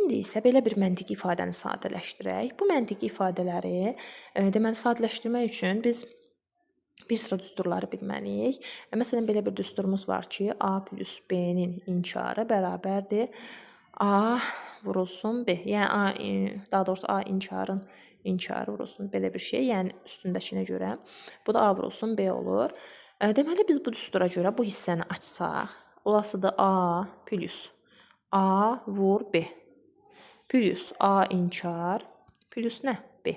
İndi isə belə bir məntiqi ifadəni sadələşdirək. Bu məntiqi ifadələri deməli sadələşdirmək üçün biz bir sıra düsturları bilməliyik. Məsələn, belə bir düsturumuz var ki, A plus B-nin inkarı bərabərdir A vurulsun B. Yəni, A, daha doğrusu A inkarın inkarı vurulsun belə bir şey. Yəni, üstündəkinə görə. Bu da A vurulsun B olur. Deməli, biz bu düstura görə bu hissəni açsaq, olasıdır A plus A vur B plus A inkar plus nə? B.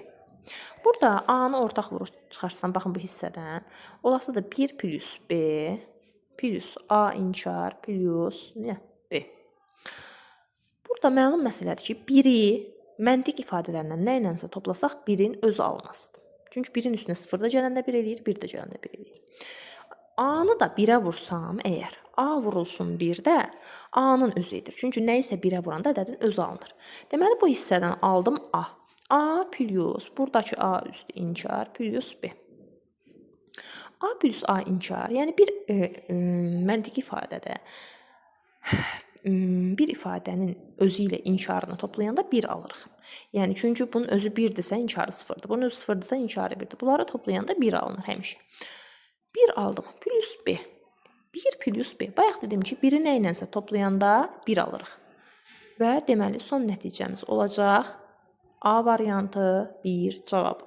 Burada A-nı ortaq vuruş çıxarsam, baxın bu hissədən, olasıdır 1 plus B plus A inkar plus nə? B. Burada məlum məsələdir ki, 1-i məntiq ifadələrindən nə ilənsə toplasaq, 1-in özü alınasıdır. Çünki 1-in üstünə 0 da gələndə 1 eləyir, 1 də gələndə 1 eləyir. A-nı da 1-ə vursam əgər, A vurulsun 1-də A-nın özü edir. Çünki nə isə 1-ə vuranda ədədin özü alınır. Deməli, bu hissədən aldım A. A plus, buradakı A üstü inkar plus B. A plus A inkar, yəni bir məntiqi ifadədə bir ifadənin özü ilə inkarını toplayanda 1 alırıq. Yəni, çünki bunun özü 1-dirsə, inkarı 0-dır. Bunun özü 0-dırsa, inkarı 1-dir. Bunları toplayanda 1 alınır həmişə. 1 aldım. Plus B. 1 plus B. Bayaq dedim ki, 1-i nə ilənsə toplayanda 1 alırıq. Və deməli, son nəticəmiz olacaq A variantı 1 cavabı.